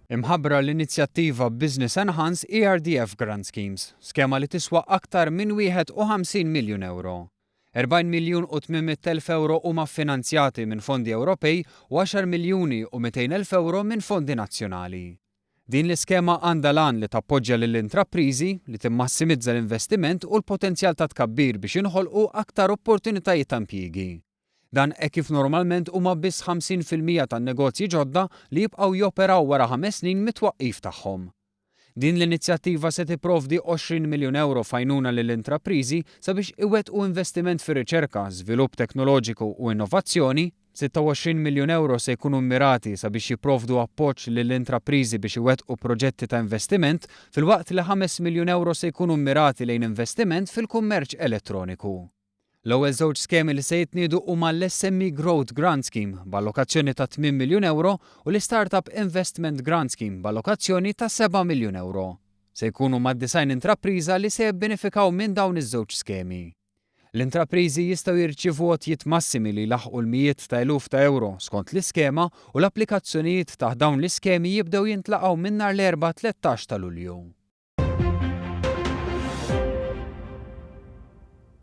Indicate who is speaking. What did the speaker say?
Speaker 1: Imħabbra l-inizjattiva Business Enhance ERDF Grant Schemes, skema li tiswa aktar minn 51 miljun ewro. 40 miljun u 800 elf ewro huma ffinanzjati minn fondi Ewropej u 10 miljuni u 200 elf ewro minn fondi nazzjonali. Din l-iskema għandha l-għan li tappoġġja lill-intrapriżi, li timmassimizza l-investiment u l-potenzjal ta' tkabbir biex jinħolqu aktar opportunitajiet ta' impjiegi. Dan hekk kif normalment huma biss 50% tan-negozji ġodda li jibqgħu joperaw wara ħames snin mit-twaqqif tagħhom. Din l-inizjattiva se tipprovdi 20 miljun ewro f'għajnuna lill-intrapriżi sabiex iwettqu investiment fir-riċerka, żvilupp teknoloġiku u innovazzjoni, 26 miljun ewro se jkunu mmirati sabiex jipprovdu appoġġ lill-intrapriżi biex iwettqu proġetti ta' investiment filwaqt li ħames miljun ewro se jkunu mmirati lejn investiment fil-kummerċ elettroniku. L-ewwel żewġ skemi li se jitniedu huma l-SME Growth Grant Scheme b'allokazzjoni ta' 8 miljun ewro u l-Startup Investment Grant Scheme b'allokazzjoni ta' 7 miljun ewro. Se jkunu mad-90 intrapriża li se jibbenefikaw minn dawn iż-żewġ skemi. L-intrapriżi jistgħu jirċievu għotjiet massimi li jlaħħqu l-mijiet ta' eluf ta' ewro skont l-iskema u l-applikazzjonijiet taħt dawn l-iskemi jibdew jintlaqgħu minn nhar l-Erbgħa 13 ta' Lulju.